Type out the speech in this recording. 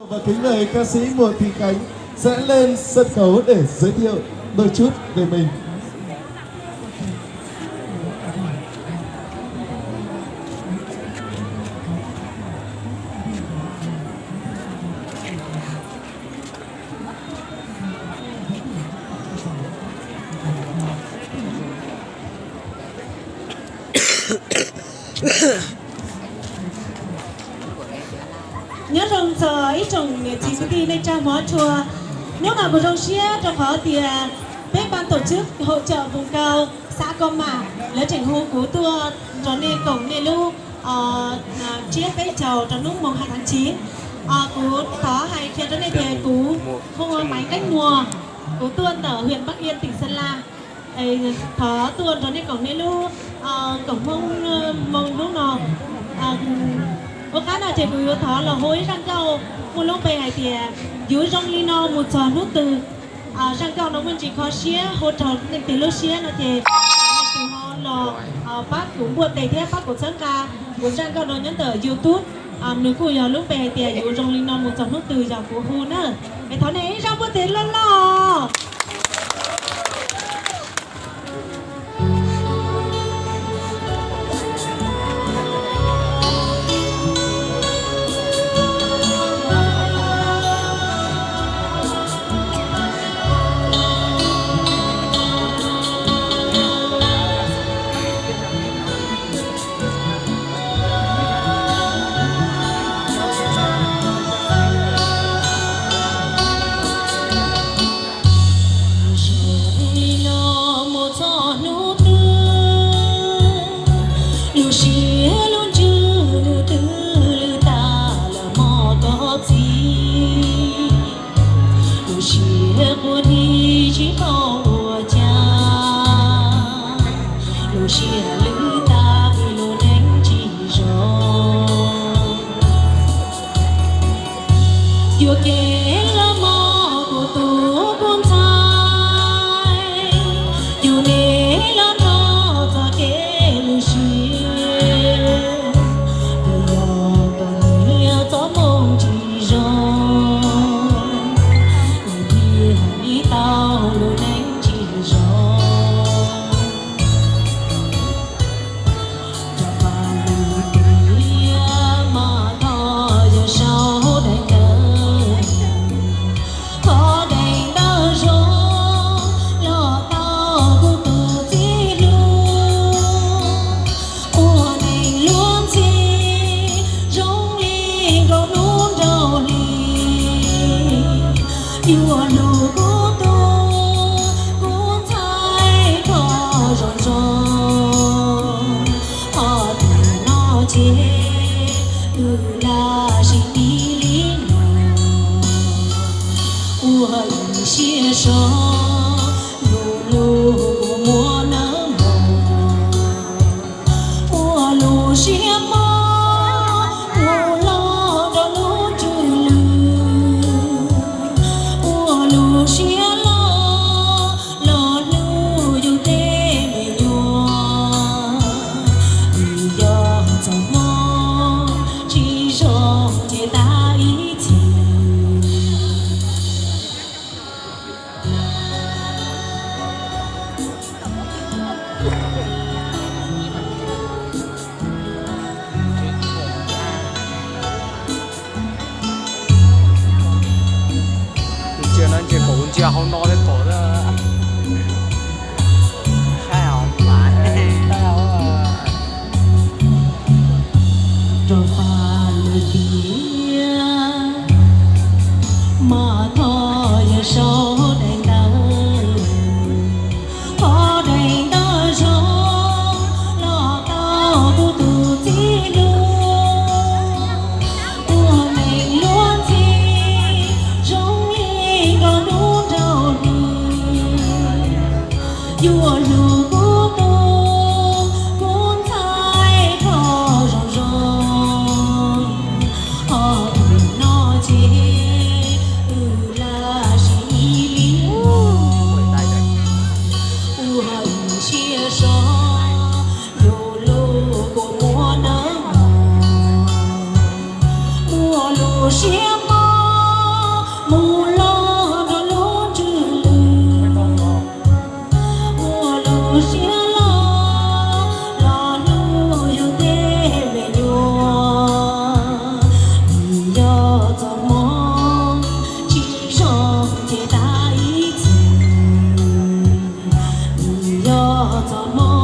Và kính mời ca sĩ Mùa Thị Khánh sẽ lên sân khấu để giới thiệu đôi chút về mình. Nyob zoo txog ib tsoom niam txiv kwv tij neej tsa hmov tshua, hnub no kuv zoo siab rau qhov tias peb ban tổ chức hội chợ vùng cao xã Kom Mã lawv tseem hu kuv tuaj nrog nej koom nej lub tsiab peb caug rau hnub mùng hai tháng chín. Kuv thov hais qhia rau nej tias kuv hu ua Maiv Nqeeb Muas, kuv tuaj ntawm huyện Bắc Yên, tỉnh Sơn La. Thov tuaj nrog nej koom nej lub koom Hmoob moo hnub no. Ua qab no ces kuv yuav thov los hu ib zaj nkauj muaj lub npe hais tias Yuav Zoo Li No Mus Txog Hnub Twg. Zaj nkauj no muaj ntsis kho siab, hu raug leej twg lub siab no ces leej twg ho los pab kuv npuaj tes thiab pab kuv txhawb nqa kuv zaj nkauj no nyob ntawm YouTube. Nws kuj yog lub npe hais tias Yuav Zoo Li No Mus Txog Hnub Twg, yog kuv hu na. Es thov nej ib zaj npuaj tes loj loj. Zoo li no mus txog hnub twg, lub siab lub ntsws nws twb lwj tag lawm mog koj txiv. Lub siab quaj dim tsis paub ua cas, lub siab lwj tag vim lub neej tsis zoo. Yuam kev los mog kuv tus kuv ntxhais, yus niam los nrog txoj kev lwm siab, twb yog tus niam txoj moo tsis zoo, thiaj li tau lub neej tsis zoo. Cov paj lwm tiam mas thov yawg sau daim ntawv, thov daim ntawv zoo los tau kuv tus txiv hlub, ua neej luag ntxhi zoo li nkaus hnub nraug hli. Yuav hlub kuv tus kuv ntxhais kho zoo zoo, ho tiam no ces wb laj sim ib li no, ua ib siab so lub lub kuv muab nawb mog. Ua lub siab mob tus hlob rau lub ntsws lwj, ua lub siab loj los hlub yus tej me nyuam, vim yog txoj hmoov tsis zoo ces tag ib txhis. Ntsia no ntsia kaum ntsia hauv no thiab pom. Rau paj lwm tiam mas thov yawg sau daim ntawv, thov daim ntawv zoo los tau kuv tus txiv hlub, ua neej luag ntxhi zoo li nkaus hnub nraug hli. Yuav hlub kuv tus kuv ntxhais kho zoo zoo, ho tiam no ces wb laj sim ib txoj hmoo